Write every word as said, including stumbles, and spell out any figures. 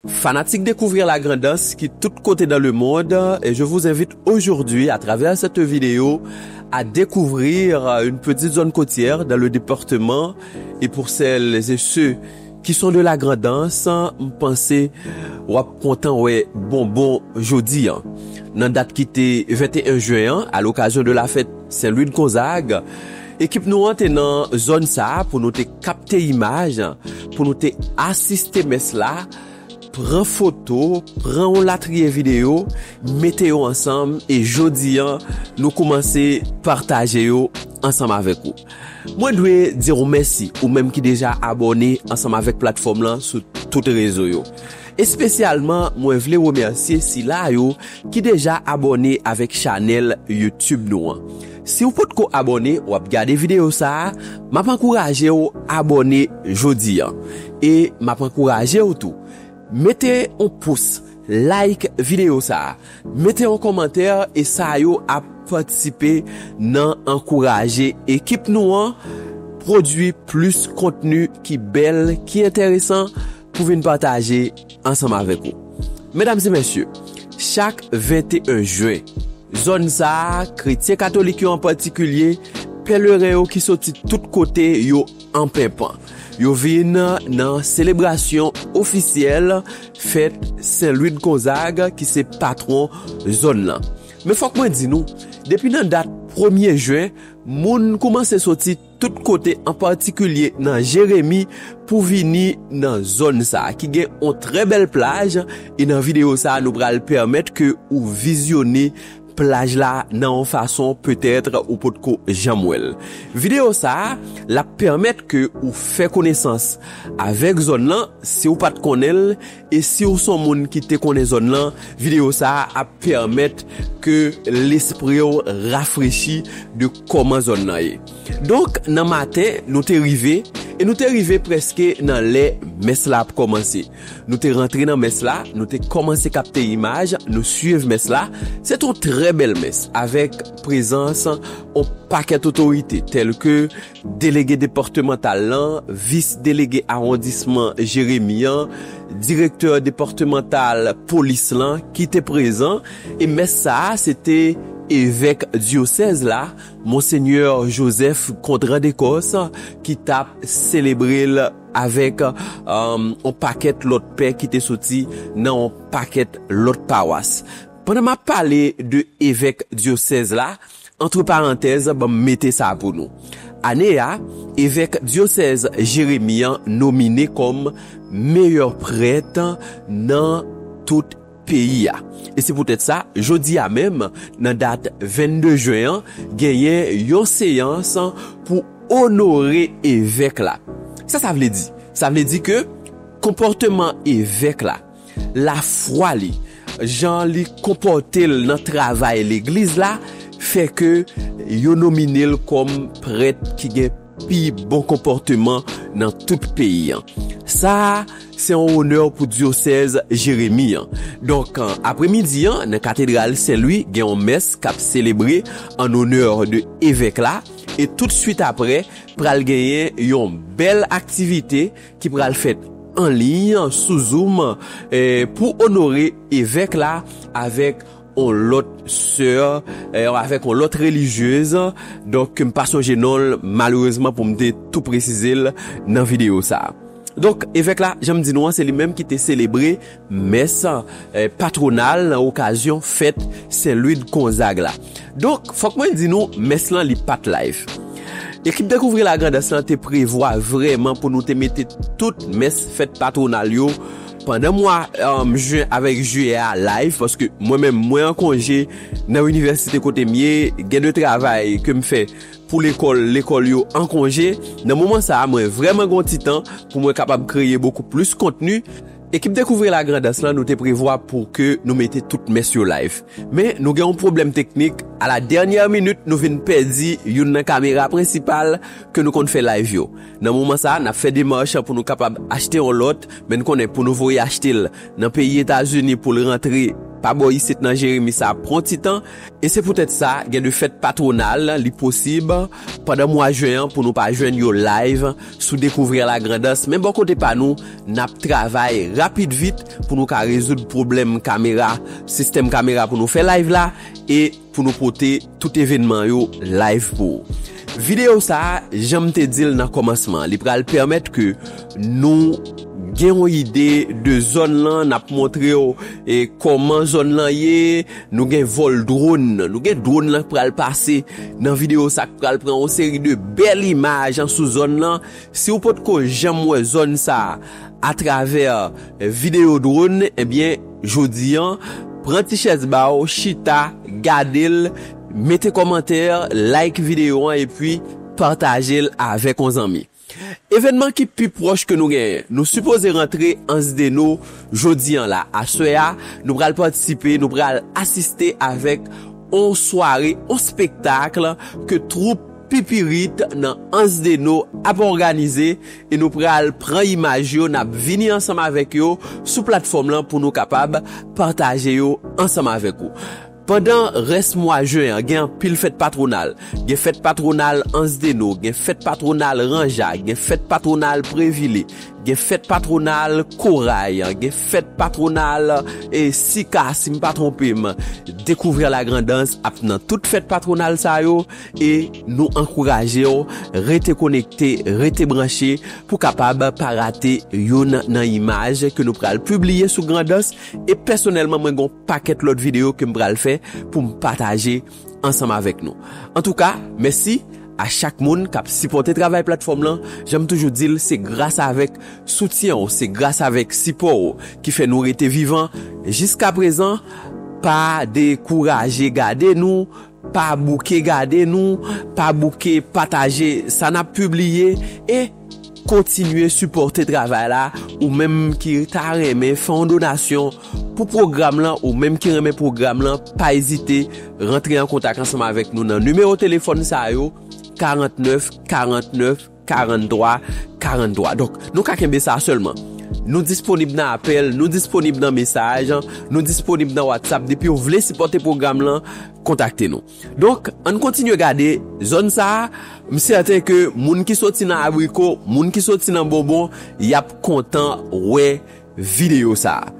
Fanatik Découvrir la Grand'Anse qui tout côté dans le monde, et je vous invite aujourd'hui à travers cette vidéo à découvrir une petite zone côtière dans le département. Et pour celles et ceux qui sont de la Grand'Anse, m panse w ap kontan wè bonbon jodi an. Nan dat ki te venteyen jen an, à l'occasion de la fête Saint Louis de Gonzague, ekip nou an te nan zòn sa a pou nou te kapte imaj, pou nou te asiste mès la, pran foto, pran yon latriye videyo, mete yo ansanm, e jodi an, nou kòmanse pataje yo ansanm avèk ou. Mwen dwe di w mèsi, ou menm ki deja abòne ansanm avèk platfòm lan sou tout rezo yo. Espesyalman, mwen vle remèsye sila yo ki deja abòne avèk chanèl YouTube nou an. Si w potko abòne, w ap gade videyo sa a, m ap ankouraje w abòne jodi an. E m ap ankouraje w tou, mete yon pous, like videyo sa a, mete yon kòmantè, e sa yo ap patisipe nan ankouraje ekip nou an pwodui plis kontni ki bèl, ki enteresan pou vin pataje ansanm avèk ou. Medam e mesye, chak venteyen jen, zòn sa a, kretyen katolik yo an patikilye, pèleren yo ki soti tout kote yo an penpan. Yo vin nan selebrasyon ofisyèl fèt Saint Louis de Gonzague, ki se patwon zòn nan. Men fòk mwen di nou, depi nan dat premye jen, moun kòmanse soti tout kote, an patikilye nan Jeremi, pou vini nan zòn sa a, ki gen yon trè bèl plaj, e nan videyo sa a, nou pral pèmèt ke ou vizyone plaj la nan yon fason petèt ou potko janm wè l. Videyo sa a, l ap pèmèt ke ou fè konesans avèk zòn nan, si w pa t konnen l, e si w se yon moun ki te konnen zòn nan, videyo sa a ap pèmèt ke lespri w rafrechi de kòman zòn nan ye. Donk, nan maten, nou te rive, e nou te rive prèske nan lè mès la ap kòmanse. Nou te rantre nan mès la, nou te kòmanse kapte imaj, nou swiv mès la. Se te yon trè bèl mès, avèk prezans yon pakèt otorite, tèlke delege depatmantal lan, vis delege awondisman Jeremi an, direktè depatmantal polis lan ki te prezan. E mès sa a, se te evèk dyosèz la, Monsenyè Joseph Contrand Decos, ki t ap selebre l avèk, um, yon pakèt lòt pè ki te soti nan yon pakèt lòt pawas. Pandan m ap pale de evèk dyosèz la, antre parantèz, ban m mete sa pou nou. Ane a, evèk dyosèz Jeremi an nomine kòm meyè prèt nan tout peyi a. E se poutèt sa, jodi a menm, nan dat vennde jen an, genyen yon seyans pou onore evèk la. Sa sa vle di? Sa vle di ke konpòteman evèk la, lafwa li, jan li konpòte l nan travay legliz la, fè ke yo nomine l kòm prèt ki gen pi bon konpòteman nan tout peyi an. Sa a, se yon onè pou dyosèz Jeremi an. Donk, apremidi an, nan katedral Sen Lwi, gen yon mès k ap selebre an onè de evèk la, e tout swit aprè, pral genyen yon bèl aktivite ki pral fèt an liy, sou Zoom, eh, pou onore evèk la avèk yon lòt sè, eh, avèk yon lòt relijyez. Donk, m pa sonje non l, malerezman, pou m te tou presize l nan videyo sa a. Donk, evèk la, jan m di nou an, se li menm ki te selebre mès, eh, patwonal nan okazyon fèt Sen Lwi de Gonzag la. Donk, fòk mwen di nou, mès lan, li pa t live. Ekip Découvrir la Grand'Anse lan te prevwa vrèman pou nou te mete tout mès fèt patwonal yo pandan mwa, um, jen avèk jiyè a live, paske mwen menm, mwen an konje nan inivèsite kote m ye, gen de travay ke m fè pou lekòl, lekòl yo an konje. Nan moman sa a, mwen vrèman gen yon ti tan pou mwen kapab kreye bokou plis kontni. Ekip Découvrir la Grand'Anse lan, nou te prevwa pou ke nou mete tout mès yo live. Men, nou gen yon pwoblèm teknik. A la dènyè minit, nou vin pèdi youn nan kamera prensipal ke nou konn fè live yo. Nan moman sa a, n ap fè demach pou nou kapab achte yon lòt, men n konnen pou nou voye achte l nan peyi Etazini pou l rantre pa bò isit nan Jeremi sa pran ti tan. E se poutèt sa, gen de fèt patwonal, li posib pandan mwa jen an pou nou pa jwenn yo live sou Découvrir la Grand'Anse. Men bò kote pa nou, n ap travay rapid vit pou nou ka rezoud pwoblèm kamera, sistèm kamera pou nou fè live la e pou nou pote tout evènman yo live pou ou. Videyo sa a, jan m te di l nan kòmansman, li pral pèmèt ke nou gen yon ide de zòn lan, n ap montre w e kòman zòn lan ye, nou gen vòl dwòn, nou gen dwòn lan k pral pase nan videyo sa k pral pran yon seri de bèl imaj sou zòn lan. Si w potko janm wè zòn sa a atravè videyo dwòn, ebyen, jodi an, pran ti chèz ba w, chita, gade l, mete kòmantè, like videyo an, epi pataje l avèk yon zanmi. Evènman ki pi pwòch ke nou genyen, nou sipoze rantre Anse des Naux jodi an la. Aswè a, nou pral patisipe, nou pral asiste avèk on sware, on spektak ke twoup Pipirit nan Anse des Naux ap òganize e nou pral pran imaj yo, n ap vini ansanm avèk yo sou platfòm lan pou nou kapab pataje yo ansanm avèk ou. Pandan rès mwa jen an, gen anpil fèt patwonal. Gen fèt patwonal Anse des Naux, gen fèt patwonal Ranja, gen fèt patwonal Previle, gen fèt patwonal Koray, gen fèt patwonal, e, Sika, si m pa twonpe m. Découvrir la Grand'Anse ap nan tout fèt patwonal sa yo e nou ankouraje w rete konekte, rete branche pou kapab pa rate youn nan imaj ke nou pral pibliye sou Grand'Anse. E pèsonèlman, mwen gen yon pakèt lòt videyo ke m pral fè pou m pataje ansanm avèk nou. Antouka, mèsi a chak moun k ap sipòte travay platfòm lan. Jan m toujou di l, se gras avèk soutyen w, se gras avèk sipò w ki fè nou rete vivan jiskaprezan. Pa dekouraje gade nou, pa bouke gade nou, pa bouke pataje sa n ap pibliye e kontinye sipòte travay la. Ou menm ki ta renmen fè yon donasyon pou pwogram lan, ou menm ki renmen pwogram lan, pa ezite rantre an kontak ansanm avèk nou nan nimewo telefòn sa yo, karant nèf, karant nèf, karant twa, karant twa. Donk, nou ka kenbe sa sèlman. Nou disponib nan apèl, nou disponib nan mesaj, nou disponib nan WhatsApp. Depi w vle sipòte pwogram lan, kontakte nou. Donk, ann kontinye gade zòn sa a. M sèten ke moun ki soti nan abriko, moun ki soti nan bonbon, y ap kontan wè videyo sa a.